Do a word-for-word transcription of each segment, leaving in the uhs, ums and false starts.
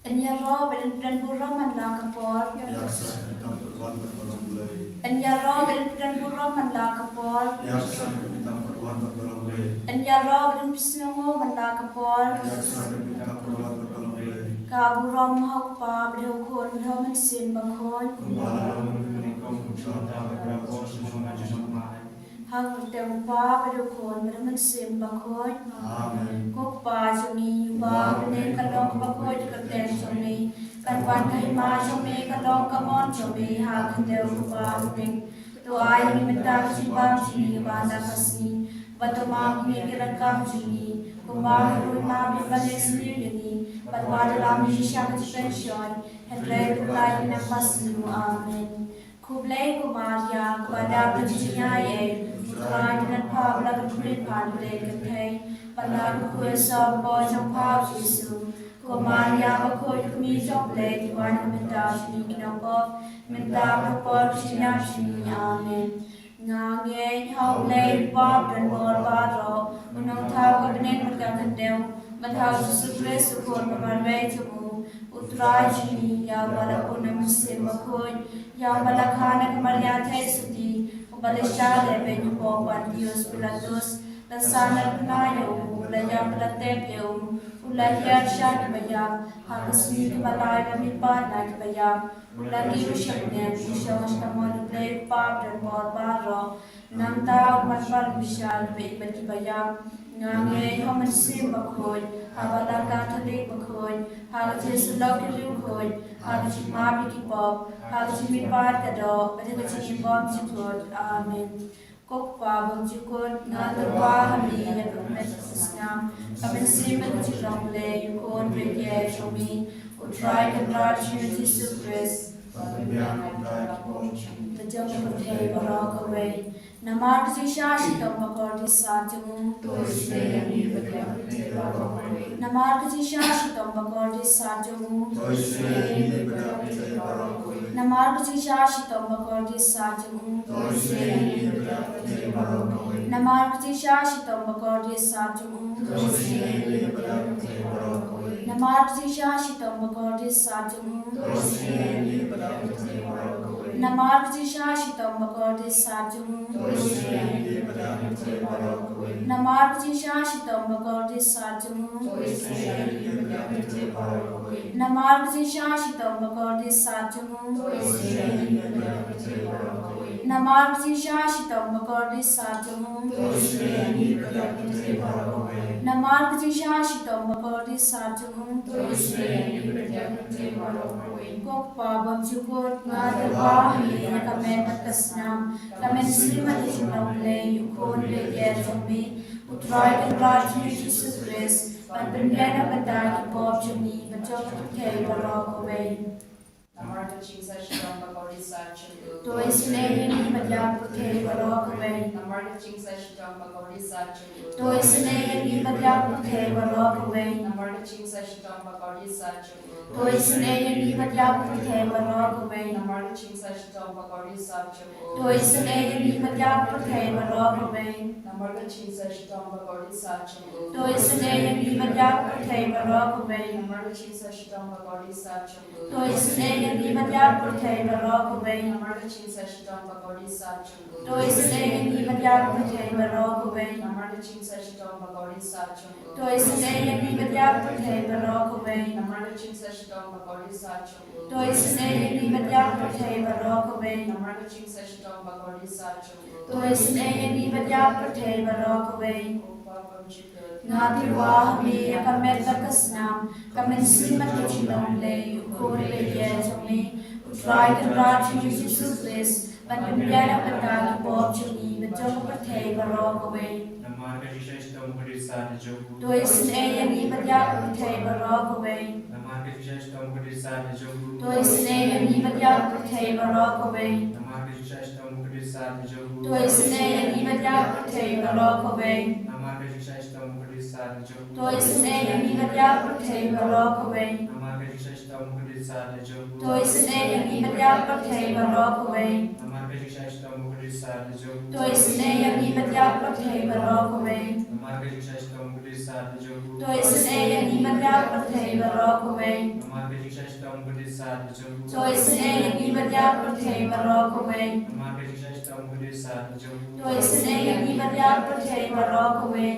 Yn ïaroh bad yn pynburom man la ka por. Yn ïaroh bad yn pynburom man la ka por. Yn ïaroh bad yn pynsngew man la ka por. Ka burom ha u Kpa bad ha u Khun bad ha u Mynsiem Bakhuid. Ha ka kyrteng u Kpa bad u Khun bad u Mynsiem Bakhuid. Amen. Ko Kpa jong ngi uba ha bneng, ka long kaba khuid ka kyrteng jong me. Kan wan ka hima jong me, ka long ka mon jong me ha ka kyrteng u Kpa ha bneng. To ai ïa ngi mynta ka jingbam jong ngi kaba ha ka sngi. Bad to map ïa ngi ki ryngkat jong ngi, kumba ngi ruh ngi map ïa kiba leh sniew ïa ngi. Bad wat ïalam ngi sha ka jingpynshoi, hynrei to pyllait ngi na ka basniew. Amen. Khublei ko Maria, kaba dap da ka jingaiei, u Trai u don bad pha, ba la kyrkhu ïa pha na ki kynthei, bad la kyrkhu ïa u saw ba kor jong pha u Jisu. Ko Maria bakhuid, ko Kmie jong U Blei, to wan ha ka bynta jong ngi ki nongpop, mynta bad ha ka por ka jingïap jong ngi. Amen. Nga ngeit ha U Blei u Kpa badonbor baroh, u nongthaw ka bneng bad ka khyndew, bad ha U Jisu Khrist u Khun ba marwei jong u, U Trai jong ngi, ïa uba la bun na U Mynsiem Bakhuid, ïa uba la kha na ka Maria theisotti, uba la shah lehbeiñ hapoh u Pontius Pilatus, la sah, la duna ïa u, la ïap, la tep ïa u, u la hiar sha kiba ïap, ha ka sngi kaba lai u la mihpat na kiba ïap, u la kiew sha bneng, u shong sha kamon U Blei u Kpa badonbor baroh. Nangta un wan pynbishar ïa kiwei pat kiba ïap. Nga ngeit ha U Mynsiem Bakhuid, ha ka Balang Katholik bakhuid, ha ka jingïasyllok ki riewkhuid, ha ka jingmap ïa ki pop, ha ka jingmihpat ka doh, bad ha ka jingim bymjukut. Amen. Ko Kpa bymjukut, nga tyrwa ha me ïa ka met ka snam, ka mynsiem bad ka jinglong Blei ïa u Khun bad ïa u Kpa jong me, U Trai Kynrad jong ngi U Jisu Khrist. Ba jong ka pyrthei baroh kawei. Namar ka jingshah shitom bakordit sat jong u. To isynei ïa ngi bad ïa ka pyrthei baroh kawei. Namar ka jingshah shitom bakordit sat jong u. To isynei ïa ngi bad ïa ka pyrthei baroh kawei. Namar ka jingshah shitom bakordit sat jong u. To isynei ïa ngi bad ïa ka pyrthei baroh kawei. Namar ka jingshah shitom bakordit sat jong u. To isynei ïa ngi bad ïa ka pyrthei baroh kawei. Namar ka jingshah shitom bakordit sat jong u. To isynei ïa ngi bad ïa ka pyrthei baroh kawei. Namar ka jingshah shitom bakordit sat jong u. To isynei ïa ngi bad ïa ka pyrthei baroh kawei. Namar ka jingshah shitom bakordit sat jong u. To isynei ïa ngi bad ïa ka pyrthei baroh kawei. Namar ka jingshah shitom bakordit sat jong u. To isynei ïa ngi bad ïa ka pyrthei baroh kawei. Namar ka jingshah shitom bakordit sat jong u. To isynei ïa ngi bad ïa ka pyrthei baroh kawei. Namar ka jingshah shitom bakordit sat jong u. To isynei ïa ngi bad ïa ka pyrthei baroh kawei. Ko Kpa bymjukut, nga tyrwa ha me ïa ka met bad ka snam, ka mynsiem bad ka jinglong Blei ïa u Khun bad ïa u Kpa jong me, U Trai Kynrad jong ngi U Jisu Khrist, ban pynbiang na ka bynta ki pop jong ngi bad jong ka pyrthei baroh kawei. Namar ka jingshah shitom bakordit sat jong u. To isynei ïa ngi bad ïa ka pyrthei baroh kawei. Namar ka jingshah shitom bakordit sat jong u. To isynei ïa ngi bad ïa ka pyrthei baroh kawei. Namar ka jingshah shitom bakordit sat jong u. To isynei ïa ngi bad ïa ka pyrthei baroh kawei. Namar ka jingshah shitom bakordit sat jong u. To isynei ïa ngi bad ïa ka pyrthei baroh kawei. Namar ka jingshah shitom bakordit sat jong u. To isynei ïa ngi bad ïa ka pyrthei baroh kawei. Namar ka jingshah shitom bakordit sat jong u. To isynei ïa ngi bad ïa ka pyrthei baroh kawei. Namar ka jingshah shitom bakordit sat jong u. To isynei ïa ngi bad ïa ka pyrthei baroh kawei. Namar ka jingshah shitom bakordit sat jong u. To isynei ïa ngi bad ïa ka pyrthei baroh kawei. Namar ka jingshah shitom bakordit sat jong u. To isynei ïa ngi bad ïa ka pyrthei baroh kawei. Namar ka jingshah shitom bakordit sat jong u. To isynei ïa ngi bad ïa ka pyrthei baroh kawei. Ko Kpa bymjukut, nga tyrwa ha me ïa ka met bad ka snam, ka mynsiem bad ka jinglong Blei ïa u Khun bad ïa u Kpa jong me, U Trai Kynrad jong ngi U Jisu Khrist, ban pynbiang na ka bynta ki pop jong ngi bad jong ka pyrthei baroh kawei. Namar ka jingshah shitom bakordit sat jong u. To isynei ïa ngi bad ïa ka pyrthei baroh kawei. Namar ka jingshah shitom bakordit sat jong u. To isynei ïa ngi bad ïa ka pyrthei baroh kawei. Namar ka jingshah shitom bakordit sat jong u. To isynei ïa ngi bad ïa ka pyrthei baroh kawei. Namar ka jingshah shitom bakordit sat jong u. To isynei ïa ngi bad ïa ka pyrthei baroh kawei. Namar ka jingshah shitom bakordit sat jong u. To isynei ïa ngi bad ïa ka pyrthei baroh kawei. Namar To isynei ïa ngi bad ïa ka pyrthei baroh kawei. To isynei ïa ngi bad ïa ka pyrthei baroh kawei. To isynei ïa ngi bad ïa ka pyrthei baroh kawei. To isynei ïa ngi bad ïa ka pyrthei baroh kawei.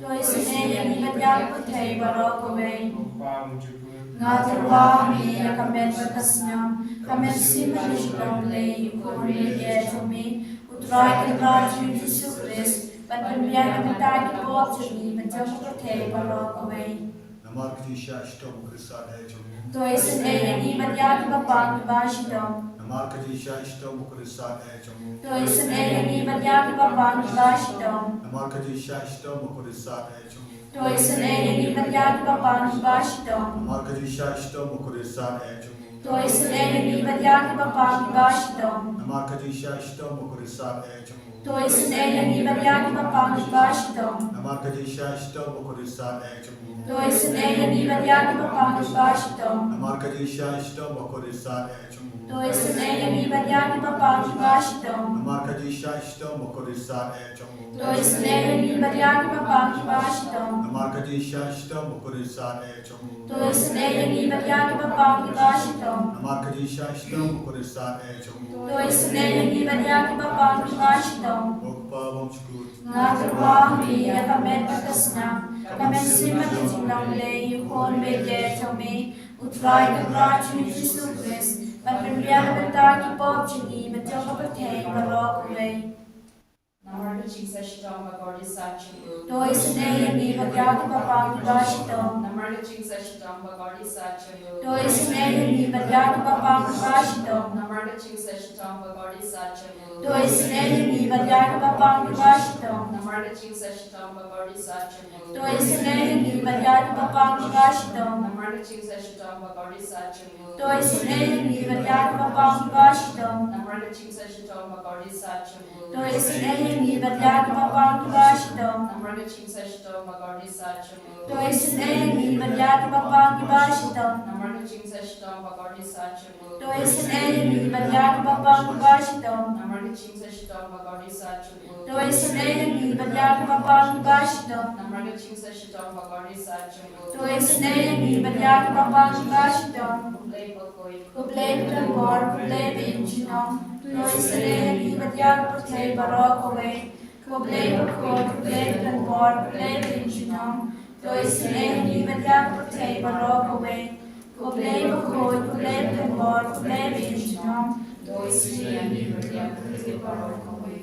To isynei ïa ngi bad ïa ka pyrthei baroh kawei. Nga tyrwa ha me ïa ka met bad ka sniang, ka mynsiem bad ka jinglong Blei, U Khun baieit jong me, U Trai Kynrad jong ngi Jisu Khrist, ban pynbiang na ka bynta ki pop jong ngi bad jong ka pyrthei baroh kawei. Namar ka jingshah shitom u Khrist eh jong u. To isynei ïa ngi bad ïa kiba pang kiba shitom. Namar ka jingshah shitom u Khrist eh jong u. To isynei ïa ngi bad ïa kiba pang kiba shitom. Namar ka jingshah shitom u Khrist eh jong u. To isynei ïa ngi bad ïa kiba pang kiba shitom. Namar ka jingshah shitom u Khrist eh jong u. To isynei ïa ngi bad ïa kiba pang kiba shitom. Namar ka jingshah shitom u Khrist eh jong u. To isynei ïa ngi bad ïa kiba pang kiba shitom. Namar ka jingshah shitom u Khrist eh jong u. To isynei ïa ngi bad ïa kiba pang kiba shitom. Namar ka jingshah shitom u Khrist eh jong u. To isynei ïa ngi bad ïa kiba pang kiba shitom. Namar ka jingshah shitom u Khrist eh jong u. To isynei ïa ngi bad ïa kiba pang kiba shitom. Namar ka jingshah shitom u Khrist eh jong u. To isynei ïa ngi bad ïa kiba pang kiba shitom. Namar ka jingshah shitom u Khrist eh jong u. To isynei ïa ngi bad ïa kiba pang kiba shitom. Ko Kpa Bymjukut. Nga tyrwa ha me ïa ka met bad ka sniang, ka mynsiem bad ka jinglong Blei, U Khun baieit jong me, U Trai Kynrad jong ngi Jisu Khrist, ban pynbiang na ka bynta ki pop jong ngi bad jong ka pyrthei baroh kawei. Namar ka jingshah shitom ba kordit sah jong u. To isynei ïa ngi bad ïa kiba pang kiba shitom. Namar ka jingshah shitom ba kordit sah jong u. To isynei ïa ngi bad ïa kiba pang kiba shitom. Namar ka jingshah shitom ba kordit sah jong u. To isynei ïa ngi bad ïa kiba pang kiba shitom. Namar ka jingshah shitom ba kordit sah jong u. To isynei ïa ngi bad ïa kiba pang kiba shitom. Namar ka jingshah shitom ba kordit sah jong u. To isynei ïa ngi bad ïa kiba pang kiba shitom. Namar ka jingshah shitom ba kordit sah jong u. To isynei ïa ngi bad ïa kiba pang kiba shitom. Namar ka jingshah shitom ba kordit sah jong u. To isynei ïa ngi bad ïa kiba pang kiba shitom. Namar ka jingshah shitom ba kordit sah jong u. To isynei ïa ngi bad ïa kiba pang kiba shitom. Namar ka jingshah shitom ba kordit sah jong u. To isynei ïa ngi bad ïa kiba pang kiba shitom. Namar ka jingshah shitom ba kordit sah jong u. To isynei ïa ngi bad ïa kiba pang kiba shitom. Ko Blei bakhuid. Ko Blei badonbor, ko Blei ba im junom. To isynei ïa ngi bad ïa ka pyrthei baroh kawei. Ko Blei bakhuid, ko Blei badonbor, ko Blei ba im junom. To isynei ïa ngi bad ïa ka pyrthei baroh kawei. Ko Blei bakhuid, ko Blei badonbor, ko Blei ba im junom. To isynei ïa ngi bad ïa ka pyrthei baroh kawei.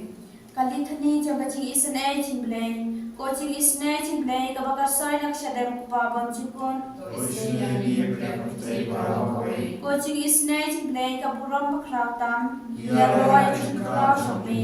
Ka Litany jong ka jingisynei jong U Blei. Ko jingisynei jong U Blei kaba kyrsoi na ka shadem u Kpa Bymjukut. To isynei ïa ngi bad ïa ka pyrthei baroh kawei. Ko jingisynei jong U Blei ka burom bakhraw tam. Ïaroh ïa ka jingkhraw jong me.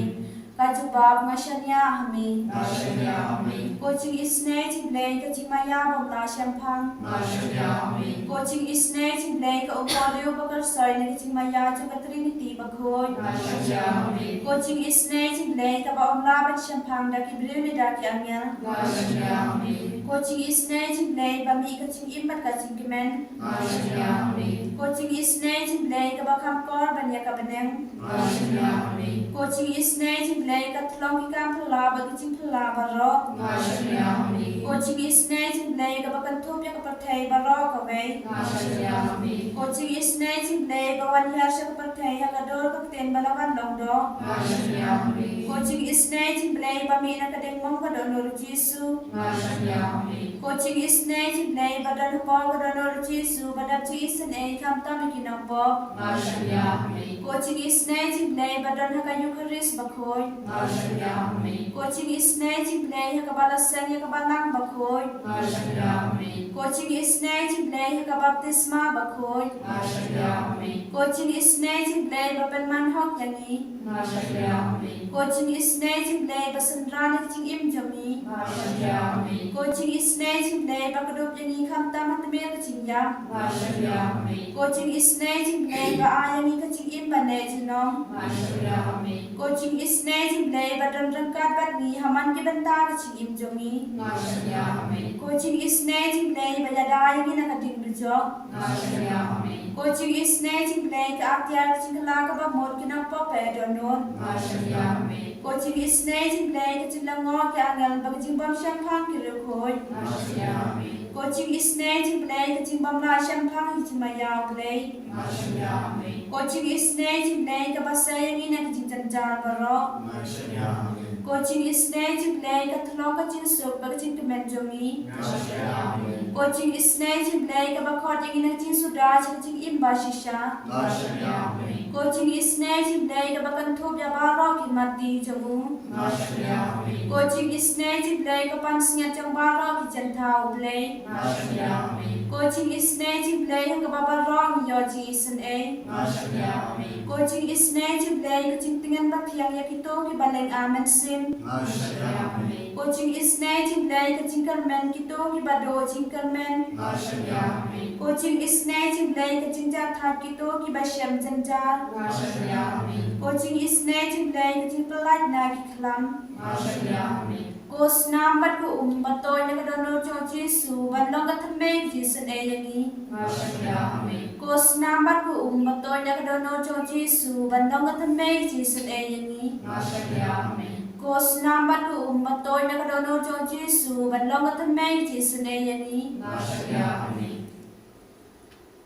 Ka jubab: Nga shaniah ha me. Nga shaniah ha me. Ko jingisynei jong U Blei ka jingmaïa bym lah shemphang. Nga shaniah ha me. Ko jingisynei jong U Blei ka umpohliew ba kyrsoi na ka jingmaïa jong ka Trinity bakhuid. Nga shaniah ha me. Ko jingisynei jong U Blei kaba ym lah ban shemphang da ki briew ne da ki angel. Nga shaniah ha me. Ko jingisynei jong U Blei ba mih ka jingim bad ka jingkmen. Nga shaniah ha me. Ko jingisynei jong U Blei kaba kham kor ban ïa ka bneng. Nga shaniah ha me. Ko jingisynei jong U Blei ka tlong ki kam phylla bad ki jingphylla baroh. Nga shaniah ha me. Ko jingisynei jong U Blei kaba kynthup ïa ka pyrthei baroh kawei. Nga shaniah ha me. Ko jingisynei jong U Blei ba wan hiar sha ka pyrthei ha ka dur ka ktien ba la wan long doh. Nga shaniah ha me. Ko jingisynei jong U Blei ba mih na ka diengmong ka dohnud u Jisu. Nga shaniah ha me. Ko jingisynei jong U Blei ba don hapoh ka dohnud u Jisu ba dap jingisynei khamtam ïa ki nongpop. Nga shaniah ha me. Ko jingisynei jong U Blei ba don ha ka Eukharist bakhuid. Nga shaniah ha me. Ko jingisynei jong U Blei ha kaba la seng ïa ka Balang bakhuid. Nga shaniah ha me. Ko jingisynei jong U Blei ha ka baptisma bakhuid. Nga shaniah ha me. Ko jingisynei jong U Blei ba pynman hok ïa ngi. Nga shaniah ha me. Ko jingisynei jong U Blei ba synran ïa ka jingim jong ngi. Nga shaniah ha me. Ko jingisynei jong U Blei ba kdup ïa ngi khamtam ha tmier ka jingïap. Nga shaniah ha me. Ko jingisynei jong U Blei ba ai ïa ngi ka jingim ban leh junom. Nga shaniah, amen. Ko jingisynei jong U Blei ba don ryngkat bad ngi ha man ki bynta ka jingim jong ngi. Nga shaniah, amen. Ko jingisynei jong U Blei ba ïada ïa ngi na ka ding dujok. Nga shaniah, amen. Ko jingisynei jong U Blei ka atiar ka jingkylla kaba mut ki nongpop ba dohnud. Nga shaniah, amen. Ko jingisynei jong U Blei ka jinglyngngoh ki angel bad ka jingbym shemphang ki riewkhuid. Nga shaniah, amen. Ko jingisynei jong U Blei ka jingbym lah shemphang ki jingmaïa U Blei. Nga shaniah, amen. Ko jingisynei jong U Blei kaba sei ïa ngi na ka jingjynjar baroh. Nga shaniah, amen. Ko jingisynei jong U Blei ka thlong ka jingsuk bad ka jingkmen jong ngi. Nga shaniah, amen. Ko jingisynei jong U Blei kaba khot ïa ngi na ka jingsuda sha ka jingim ba shisha. Nga shaniah, amen. Ko jingisynei jong U Blei kaba kynthup ïa baroh ki matti jong u. Nga shaniah, amen. Ko jingisynei jong U Blei ka pansngiat jong baroh ki jynthar U Blei. Nga shaniah, amen. Ko jingisynei jong U Blei ha kaba baroh ngi ïoh jingisynei. Nga shaniah, amen. Ko jingisynei jong U Blei ka jingtngen ba thiang ïa kito kiba lynga mynsiem. Nga shaniah, amen. Ko jingisynei jong U Blei ka jingkyrmen kito kiba duh jingkyrmen. Nga shaniah, amen. Ko jingisynei jong U Blei ka jingjahthait kito kiba shem jynjar. Nga shaniah, amen. Ko jingisynei jong U Blei ka jingpyllait na ki khlam. Nga shaniah, amen. Ko snam bad ko um ba toit na ka dohnud jong U Jisu ban long ka thymmei ka jingisynei ïa ngi. Nga shaniah, amen. Ko snam bad ko um ba toit na ka dohnud jong U Jisu ban long ka thymmei ka jingisynei ïa ngi. Nga shaniah, amen. Ko snam bad ko um ba toit na ka dohnud jong U Jisu ban long ka thymmei ka jingisynei ïa ngi. Nga shaniah, amen.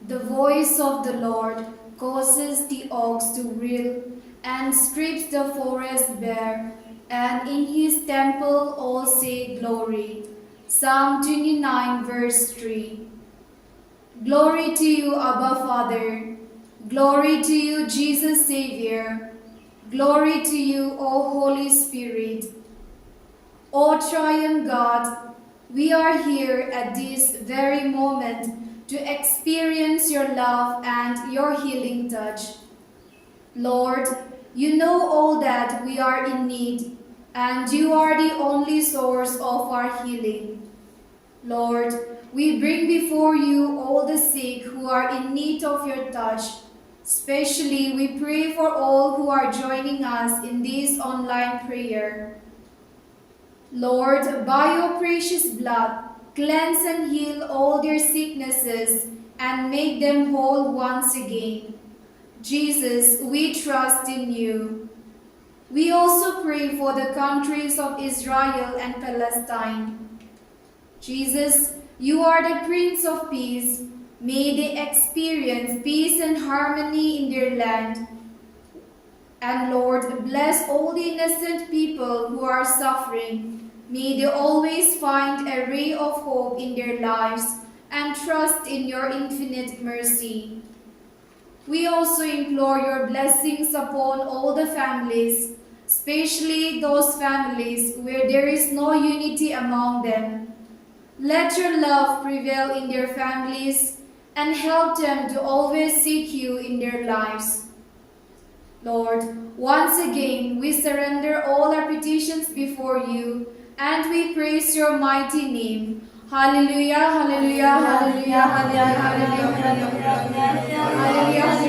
The voice of the Lord causes the ox to reel and strips the forest bare, and in his temple all say, "Glory." Psalm twenty-nine, verse three. Glory to you, Abba Father. Glory to you, Jesus Savior. Glory to you, O Holy Spirit. O triune God, we are here at this very moment to experience your love and your healing touch. Lord, you know all that we are in need, and you are the only source of our healing. Lord, we bring before you all the sick who are in need of your touch. Specially, we pray for all who are joining us in this online prayer. Lord, by your precious blood, cleanse and heal all their sicknesses and make them whole once again. Jesus, we trust in you. We also pray for the countries of Israel and Palestine. Jesus, you are the Prince of Peace. May they experience peace and harmony in their land. And Lord, bless all the innocent people who are suffering. May they always find a ray of hope in their lives and trust in your infinite mercy. We also implore your blessings upon all the families, especially those families where there is no unity among them. Let your love prevail in their families and help them to always seek you in their lives. Lord, once again, we surrender all our petitions before you and we praise your mighty name. Hallelujah, hallelujah, hallelujah, hallelujah, hallelujah, hallelujah.